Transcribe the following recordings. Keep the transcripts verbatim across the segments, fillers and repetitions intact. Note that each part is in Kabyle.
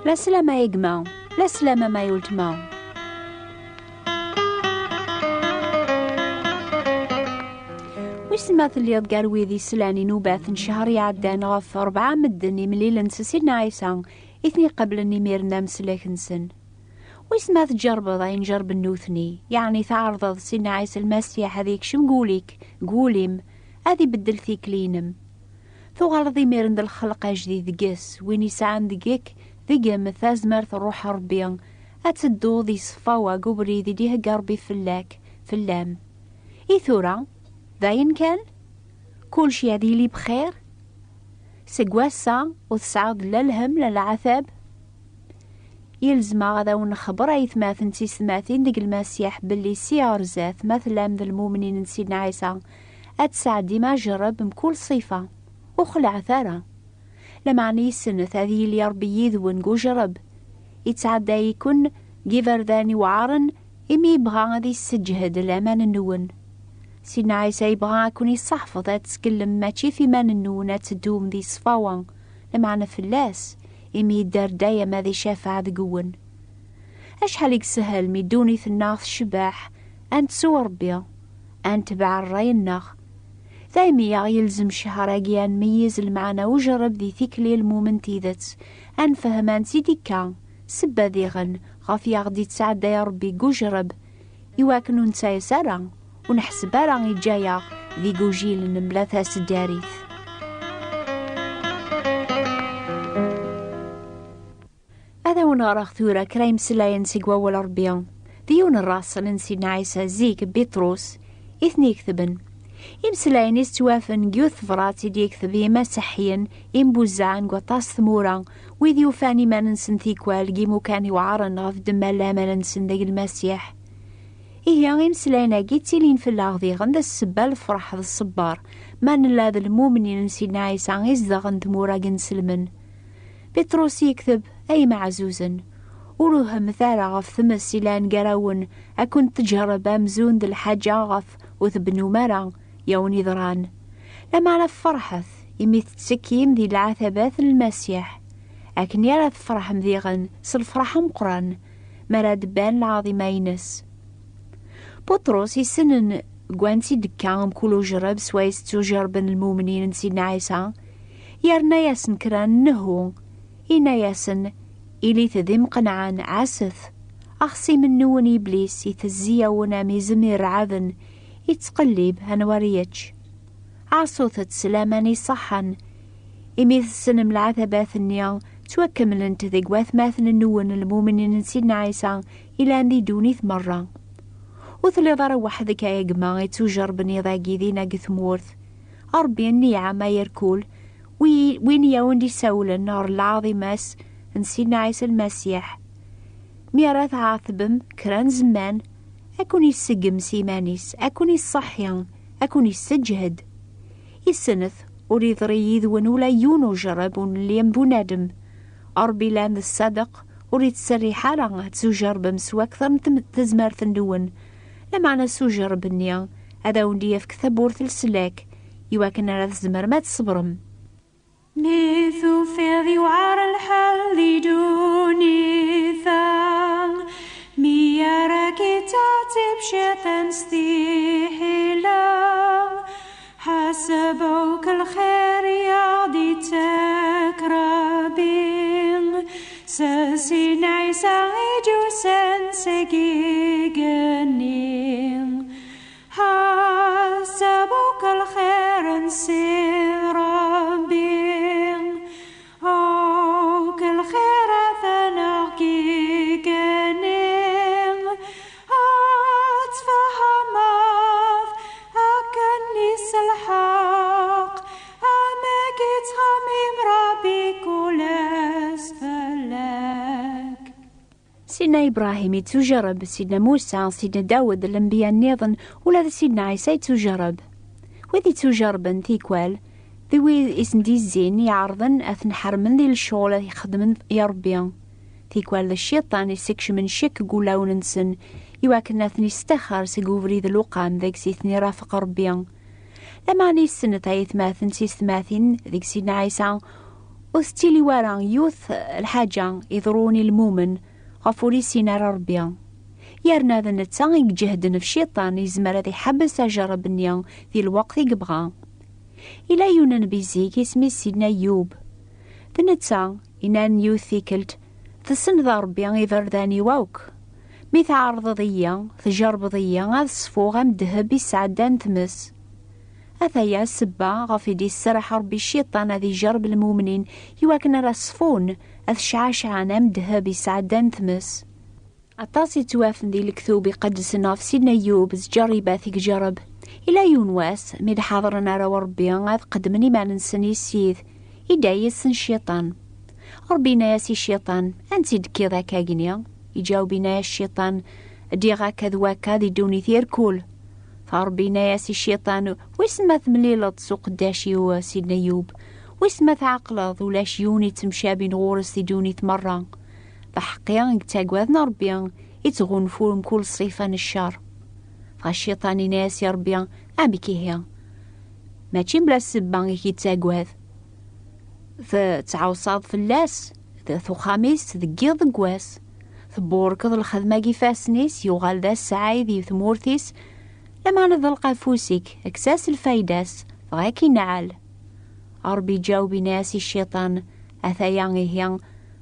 La slama a gma, la slama ma yultma. Wissen ma telliḍ gar wid islan i nubat n ccher iɛeddan ɣef rebɛa medden imlilen s Sidna Ɛisa i ten-iqablen imiren d ameslak-nsen. Wissen ma tǧerbeḍ ayen ǧerben nutni, yeɛni tɛerḍeḍ Sidna Ɛisa Lmasiḥ ad yekcem deg wul-ik, deg wul-im, ad ibeddel tikli-inem. Tuɣaleḍ imiren d lxelq ajdid deg-s, win isɛan deg-k, deg-m tazmert n Ṛṛuḥ n Ṛebbi, ad tedduḍ iṣeffawa deg ubrid i d-ihegga Ṛebbi fell-ak, fell-am. I tura, d ayen kan? Kulci ad yili bxir? Seg wass-a, ur tesɛiḍ la lhem la leɛtab? Yelzem-aɣ ad awen-nexber aytmaten d tiyessetmatin deg Lmasiḥ belli si ɣer zdat, ma tellam d lmumnin n Sidna Ɛisa, ad tesɛeddim ajerreb mkul ṣṣifa. Ur xelɛet ara. Lameɛna yesnet ad yili Ṛebbi yid-wen deg ujerreb. Yettɛedday-iken deg iberdan iweɛṛen imi yebɣa ad yesseǧhed laman-nwen. Sidna Ɛisa yebɣa ad ken-yesseḥfeḍ ad tettkellem mačči f iman-nwen ad teddum di ṣṣfawa, lameɛna fell-as, imi yedder dayem ad icafeɛ deg-wen. Acḥal i yeshel mi ddunit-nneɣ tecbeḥ, ad nettu Ṛebbi, ad netbeɛ ṛṛay-nneɣ. Daymi i aɣ-yelzem ccher-agi ad nmeyyez lmeɛna ujerreb di tikli lmumen n tidet, ad nefhem ansi d-ikka, sebba diɣen ɣef i aɣ-d-ittɛedday Ṛebbi deg ujerreb, iwakken ur nettayes ara, ur neḥseb ara iǧǧa-yaɣ d igujilen mebla taseddarit. Ad awen-ɣreɣ tura kra imeslayen seg wawal Ṛebbi. D yiwen n ṛṛaṣel n Sidna Ɛisa zik, Biṭrus, i ten-iketben. Imeslayen-is ttwafen deg yiwet tebṛat i d-yekteb i imaseḥḥiyen imbuzzaɛen deg waṭas tmura, wid yufan iman-nsen tikwal deg imukan iweɛṛen ɣef ddemma n laman-nsen deg Lmasiḥ. Ihi, imeslayen-agi ttilin fell-aɣ diɣen d ssebba n lefṛeḥ d ṣṣebber, ma nella d lmumnin n Sidna Ɛisa izedɣen tmura n inselmen. Biṭrus yekteb: Ay imeɛzuzen, ur wehmet ara ɣef tmes ilan gar-awen, ad kent-tǧerreb amzun d lḥaǧa ɣef ur tbennum ara i awen-iḍran. Lameɛna ferḥet, imi tettekkim di leɛtabat n Lmasiḥ, akken ara tferḥem diɣen s lefṛaḥ ameqqran, mi ara d-tban lɛaḍima-ines. Buṭrus yessnen deg wansi d-tekka mkul ujerreb swayes ttujerrben lmumnin n Sidna Ɛisa, yerna-yasen kra n nnehhu, yenna-yasen: Ilit d imqenɛen, ɛasset, axṣim-nwen Iblis itezzi-yawen am izem irɛaden, ittqellib anwa ara yečč. Ɛaṣut-t s laman iṣeḥḥan, imi tessnem leɛtabat-nni ttwakemmlent deg watmaten-nwen lmumnin n Sidna Ɛisa ilan di ddunit merra. Ur telliḍ ara weḥd-k, ay gma, ittujerrben iḍ-agi dinna deg tmurt. Ṛebbi nniɛam ay irkul, wi-, win i awen-d-isawlen ɣer lɛaḍima-s n Sidna Ɛisa Lmasiḥ. Mi ara tɛatbem kra n zzman, ad ken-iseggem s iman-is, ad ken-iṣṣeḥḥi, ad ken-isseǧhed. Issenet, ur iḍri yid-wen ula yiwen ujerreb ur nelli am bunadem. Ṛebbi ilan d ṣṣadeq, ur ittserriḥ ara ad tujerrbem s wakter n tem-, tezmert-nwen. Lameɛna s ujerreb-nni, ad awen-d-yefk tawwurt n leslak, iwakken ara tzemrem ad tṣebrem. Mi tufiḍ yewɛer lḥal di ddunit-a, mi ara k-ittɛettib cciṭan s tiḥila, ḥaseb akk lxir i aɣ-d-ittak Ṛebbi, s Sidna Ɛisa i d-yusan seg igenni. Ḥaseb akk lxir n Si Ṛebbi, akk lxirat-nneɣ n igenni, ad tfehmeḍ akken i s lḥeqq amek i yettxemmim Ṛebbi kul ass fell-ak. Sidna Ibrahim yettujerreb, Sidna Musa, Sidna Dawed, lenbiya nniḍen, ula d Sidna Ɛisa yettujerreb. Wid yettujerrben tikwal, d wid i sen-d-izzin, iɛerḍen ad ten-ḥermen di lecɣal i xedmen i Ṛebbi. Tikwal d cciṭan i sekcmen ccek deg wulawen-nsen, iwakken ad ten-istaxer seg ubrid n luqam deg-s i ten-irafeq Ṛebbi. Lameɛna yessennet aytmaten d tiyessetmatin deg Sidna Ɛisa, Ur tettili wara yiwet lḥaǧa iḍrun i lmumen ɣef ur issin ara Ṛebbi. Yerna d netta i iǧehden ɣef Cciṭan, yezmer ad iḥebbes ajerreb-nni di lweqt i yebɣa. Ila yiwen n nnbi zik, isem-is Sidna Yub. D netta, inan yiwet tikkelt: "Tessneḍ a Ṛebbi iberdan-iw akk. Mi tɛerḍeḍ-iyi, tjerrbeḍ-iyi, ad ṣfuɣ am ddheb i sɛeddan tmes." Ataya ssebba ɣef i d-iserreḥ Ṛebbi Cciṭan ad ijerreb lmumnin, iwakken ara ṣfun, ad cɛacɛen am ddheb i sɛeddan tmes. Aṭas i ttwafen di lektub iqedsen ɣef Sidna Yub s tǧerribat i ijerreb. Ila yiwen wass, mi d-ḥadren arraw n Ṛebbi ad qeddmen iman-nsen i Ssid, idda yis-sen Cciṭan. Ṛebbi yenna-yas i Cciṭan: "Ansi d-tekkiḍ akka-gni?" Iǧaweb, yenna-yas Cciṭan: "Ddiɣ akka d wakka di ddunit irkul." Fa Ṛebbi yenna-yas i Cciṭan: "Wissen ma temlileḍ s uqeddac-iw Sidna Yub? Wissen ma tɛeqleḍ ulac yiwen ittemcabin ɣur-s di ddunit merra? D aḥeqqi, i yettaggaden Ṛebbi ittɣunfu mkul ṣṣifa n ccer." Dɣa Cciṭan yenna-yas i Ṛebbi: "Amek ihi? Mačči mebla ssebba i k-yettaggad? Tettɛawsaḍ fell-as, d tuxxam-is deg yiḍ deg wass. Tburkeḍ lxedma n yifassen-is, yuɣal d asɛay di tmurt-is. Lameɛna ḍelq afus-ik, kkes-as lfayda-s, dɣa ad k-inɛel." Ṛebbi iǧaweb, yenna-yas i Cciṭan: "Ataya ihi,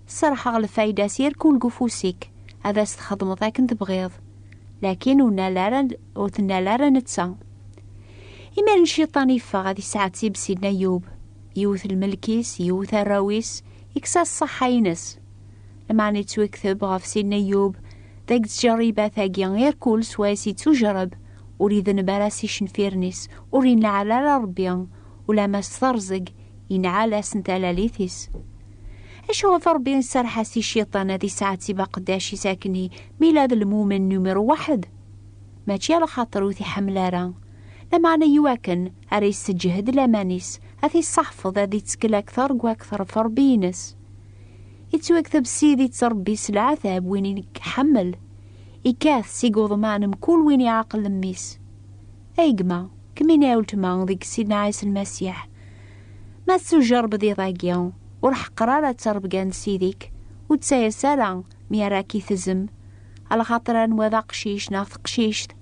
serrḥeɣ lfayda-s irkul deg ufus-ik, ad as-txedmeḍ akken tebɣiḍ." Lakin ur nal ara, ur tennal ara netta. Imiren Cciṭan iffeɣ ad isɛettib Sidna Yub. Yiwet lmelk-is, yiwet arraw-is, ikkes-as ṣṣeḥḥa-ines. Lameɛna ittwekteb ɣef Sidna Yub deg tǧerribat-agi irkul swayes ittujerreb, ur idenb ara s icenfiren-is, ur inɛel ara Ṛebbi, ulamma s terẓeg, inɛel-asen talalit-is. Acu ɣef Ṛebbi iserreḥ-as i Cciṭan ad isɛettib aqeddac-is akkenni, mi yella d lmumen numiru waḥed? Mačči ala xaṭer ur t-iḥemmel ara, lameɛna iwakken ara yesseǧhed laman-is, ad t-isseḥfeḍ ad ittkel akter deg wakter ɣef Ṛebbi-ines. Ittwakteb Ssid ittṛebbi s leɛtab win i iḥemmel, ikkat seg uḍman mkul win iɛaqlen mmi-s. Ay gma, kemmini a weltma deg Sidna Ɛisa Lmasiḥ, ma tettujerrbeḍ iḍ-agi, ur ḥeqqer ara ttrebga n Ssid-ik, ur ttayas ara mi ara k-itezm, alaxaṭer anwa d aqcic neɣ teqcict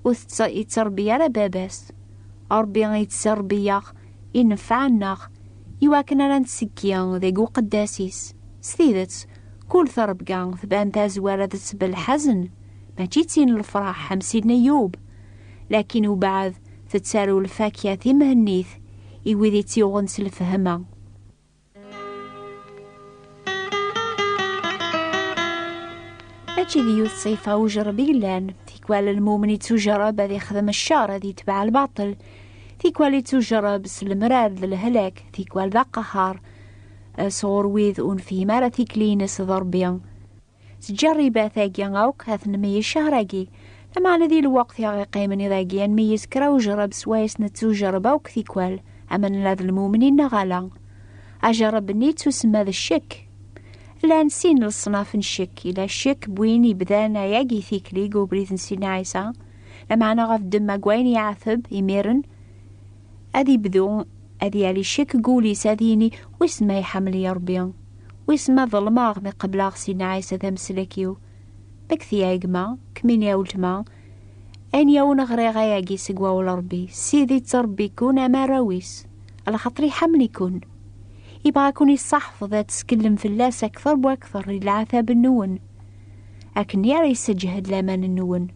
ur tett-, ittrebbi ara baba-s. Ṛebbi ittrebbi-yaɣ i nnfeɛ-nneɣ, iwakken ara nettekki deg uqeddas-is. S tidet, kul ttrebga tban tazwara d ttbel ḥazen, mačči d tin n lefraḥ am Sidna Yub, lakin ubeɛd tettaru lfakya timhennit i wid i tt-yuɣen s lfehma. Mačči d yiwet ṣṣifa ujerreb i yellan. Tikwal lmumen ittujerreb ad ixdem ccer, ad yetbeɛ lbaṭel. Tikwal ittujerreb s lemrad d lehlak, tikwal d aqehhar, eh, sɣur wid ur nefhim ara tikli-ines d Ṛebbi. Ttǧerribat-agi akk ad ten-nmeyyez ccher-agi. Lameɛna di lweqt i aɣ-iqqimen iḍ-agi ad nmeyyez kra ujerreb swayes nettujerreb akk tikwal, ama nella d lmumnin neɣ ala. Ajerreb-nni yettusemma d ccek. Llan sin leṣnaf n ccek. Ila ccek n win ibdan ayagi tikli deg ubrid n Sidna Ɛisa, lameɛna ɣef ddemma n wayen iɛeteb imiren, ad ibdu ad yali ccek deg wul-is, ad yini: "Wissen ma iḥemmel-iyi Ṛebbi? Wissen ma ḍelmeɣ mi qebleɣ Sidna Ɛisa d ameslak-iw?" Mek tiya a gma, kemmini a weltma, ayen yawen ɣriɣ ayagi seg wawal Ṛebbi: Sidi yettṛebbi-ken am arraw-is, alaxaṭer iḥemmel-iken. Ibɣa ad ken-isseḥfeḍ ad tettkellem fell-as akteṛ n wakteṛ di leɛtab-nwen, akken ara yesseǧhed laman-nwen.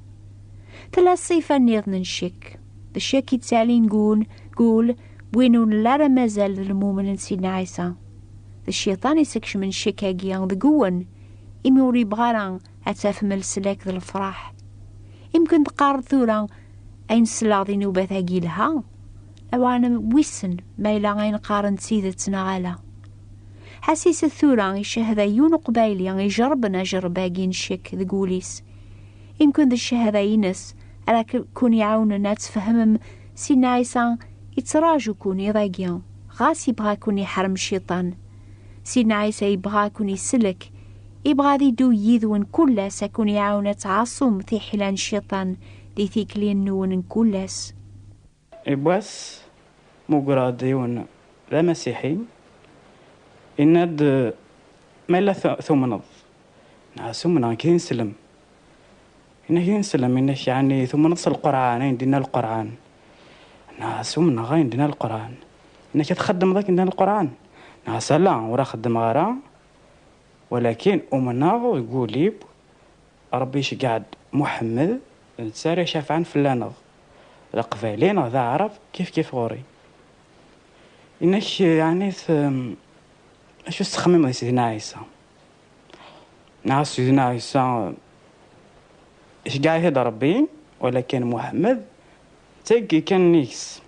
Tella ṣṣifa nniḍen n ccek. D ccek yettalin deg wul, deg wul n win ur nelli ara mazal d lmumen n Sidna Ɛisa. D cciṭan i yessekcmen ccek-agi deg-wen, imi ur yebɣi ara ad tafem leslak d lefraḥ. Imken teqqareḍ tura: "Ayen selleɣ di nnubat-agi yelha, lameɛna wissen ma yella ayen qqaren d tidet neɣ ala." Ḥassiset tura i ccahada n yiwen uqbayli ijerrben ajerreb-agi n ccek deg wul-is. Imken d ccahada-ines ara k-, kun-iɛawnen ad tfehmem Sidna Ɛisa yettraǧu-kun iḍ-agi, ɣas yebɣa ad kun-iḥrem cciṭan. Sidna Ɛisa yebɣa ad kun-isellek, yebɣa ad iddu yid-wen kul ass, ad kun-iɛawen ad tɛaṣum tiḥila n cciṭan di tikli-nwen n kul ass. Yiwwas, mmugreɣ-d yiwen d amasiḥi, Yenna-d, "Ma yella tu-, tumneḍ?" Nniɣ-as, "Umneɣ, nekk d ineslem." Yenna-k, "D ineslem, yenna-k, yeɛni tumneḍ s Lqurɛan, ayen d-yenna Lqurɛan?" Nniɣ-as, "Umneɣ ayen d-yenna Lqurɛan." Yenna-k, "Ad txeddmeḍ akken d-yenna Lqurɛan?" Nniɣ-as, "Ala, ur xeddmeɣ ara, walakin umneɣ deg wul-iw Ṛebbi iceggeɛ-d Muḥemmed, d netta ara icafɛen fell-aneɣ, d aqbayli neɣ d aɛrab, kif kif ɣur-i." Yenna-k, yeɛni, t-, acu tettxemmimeḍ di Sidna Ɛisa? Nniɣ-as, Sidna Ɛisa iceggeɛ-it-id Ṛebbi, walakin Muḥemmed d tagi kan nnig-s.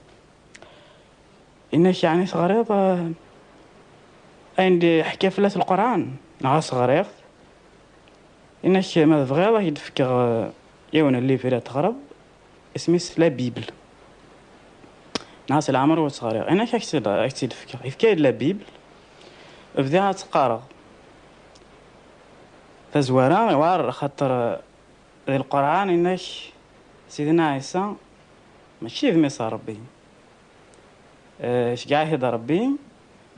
Yenna-k, yeɛni teɣriḍ, eh, ayen d-iḥka fell-as Lqurɛan? Nniɣ-as, ɣriɣ-t. Yenna-k, ma tebɣiḍ ad k-d-fkeɣ, eh, yiwen n livre ad teɣreḍ, isem-is La Bible. Nniɣ-as, leɛmer ur tt-ɣriɣ. Yenna-k, ad k-tt-id-, ad k-tt-id-fkeɣ. Yefka-yi-d La Bible. Bdiɣ ad tt-qqareɣ. Tazwara, iwɛer, axaṭer, eh, di Lqurɛan, yenna-k, Sidna Ɛisa mačči d mmi-s n Ṛebbi. Eh, iceggeɛ-it-id Ṛebbi,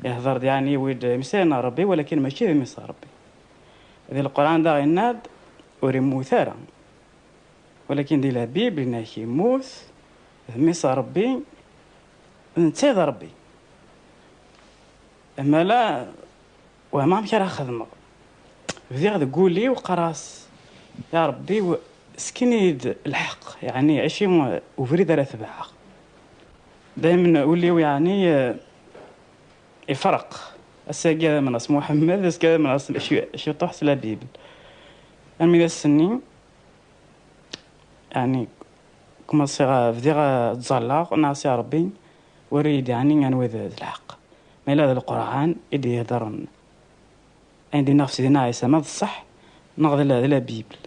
ihder-d, yeɛni, wid imeslayen ɣer Ṛebbi, walakin mačči d mmi-s n Ṛebbi. Di Lqurɛan daɣ yenna-d, ur immut ara. Walakin di la Bible, yenna-k, immut, d mmi-s n Ṛebbi, d netta i d Ṛebbi. Amala, wehmeɣ amek ara xedmeɣ. Bdiɣ deg wul-iw, qqareɣ-as, Ya Ṛebbi, w-, sken-iyi-d lḥeqq, yeɛni, acu ubrid ara tebɛeɣ. Daymen ul-iw, yeɛni, eh, ifreq. Ass-agi ad amneɣ s Muḥemmed, ass-agi ad amneɣ s ci-, ciṭuḥ s la Bible. Armi d ass-nni, yeɛni, kumaṣiɣ, bdiɣ ad ttẓallaɣ, nniɣ-as, Ya Ṛebbi, weri-yi-d, yeɛni, anwa i d, d lḥeqq. Ma yella d Lqurɛan i d-iheddren, ayen d-yenna ɣef Sidna Ɛisa, ma d ṣṣeḥ, neɣ d la, d la Bible.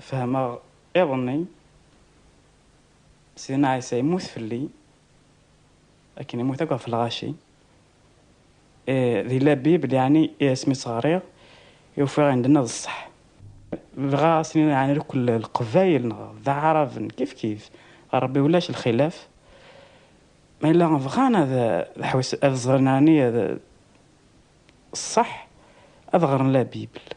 Fehmeɣ iḍ-nni, Sidna Ɛisa yemmut fell-i, akken yemmut akk ɣef lɣaci. Eh, di la Bible, yeɛni, asmi tt-ɣriɣ, i ufiɣ ayen d-tenna d ṣṣeḥ. Bɣiɣ ad s-iniɣ, yeɛni, lkul Leqbayel neɣ d Aɛraben, kif kif, ɣer Ṛebbi ulac lxilaf. Ma yella bɣan ad, ad ḥewsen, ad ẓren, yeɛni, ad, ṣṣeḥ, ad ɣren la Bible.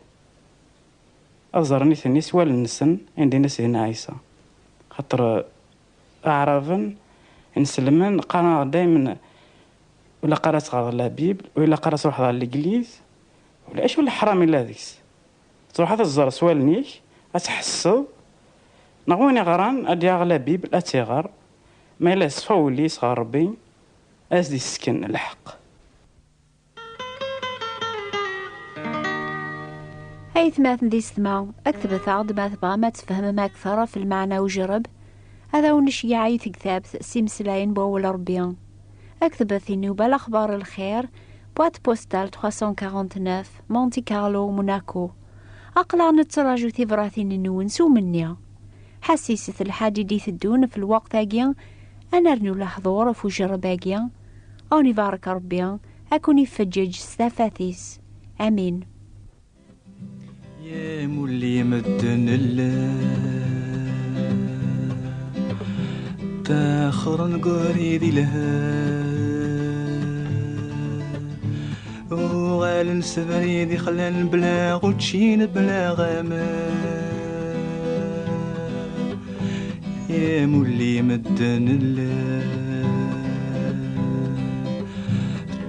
Ad ẓren nitni s wallen-nsen ayen d-yenna Sidna Ɛisa. Xaṭer, eh, Aɛraben, inselmen, qqaren-aɣ daymen, ur ilaq ara ad teɣreḍ la Bible, ur ilaq ara ad truḥeḍ ɣer legliz, ulac ur leḥram illa deg-s. Truḥ ad teẓẓer s wallen-ik, ad tḥesseḍ, neɣ win iɣran ad d-yaɣ la Bible, ad tt-iɣer, ma yella yeṣfa wul-is ɣer Ṛebbi, ad as-d-yessken lḥeqq. Aytmaten d yessetma, ktbet-aɣ-d ma tebɣam ad tfehmem akteṛ ɣef lmeɛna ujerreb. Ad awen-nceyyeɛ i tegtabt s imeslayen n wawal Ṛebbi. Ktbet i nnuba Lexbar Lxir, boîte postale trois cent quarante-neuf, Monte Carlo, Monaco. Aql-aɣ nettraǧu tibratin-nwen s umenni. Ḥassiset lḥaǧ i d-iteddun f lweqt-agi, ad nernu lehdur f ujerreb-agi, ad wen-ibarek Ṛebbi, ad ken-ifeǧǧeǧ s tafat-is. Amin. Ya mulli medden llan ttaxren deg ubrid ilhan. Uɣalen s abrid ixlan bla učči bla aman. Ya mulli medden llan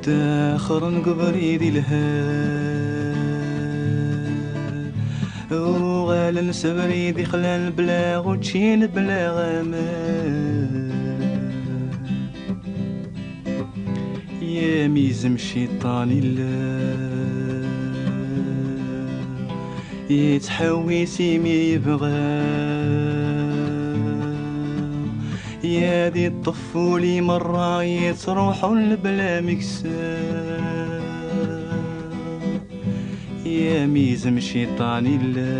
ttaxren deg ubrid ilhan. Uɣalen s abrid ixlan bla učči bla aman. Yamizem ciṭan illa yettḥewwis imi yebɣa. Yad iṭṭef uli merra yettruḥun bla meksa. Yamizem ciṭan illa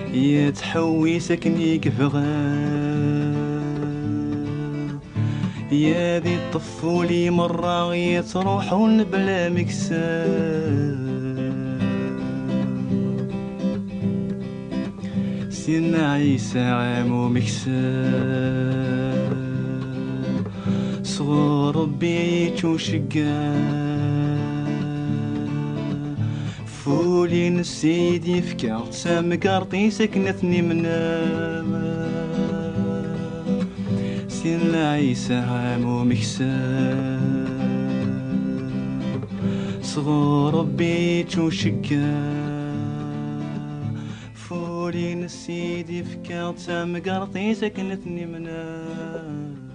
yettḥewwis akken i yebɣa. Yad iṭṭef uli merra yettruḥun bla meksa. Sidna Ɛisa am umeksa sɣur Rebbi yeččucegga, fuli-nnes i d-yefka d tamgerṭ-is akken ad ten-imneɛ. Sin lɛisa am umeksa, sɣur Rebbi yeččucegga, fuli-nnes i d-yefka d tamgerṭ-is akken ad ten-imneɛ.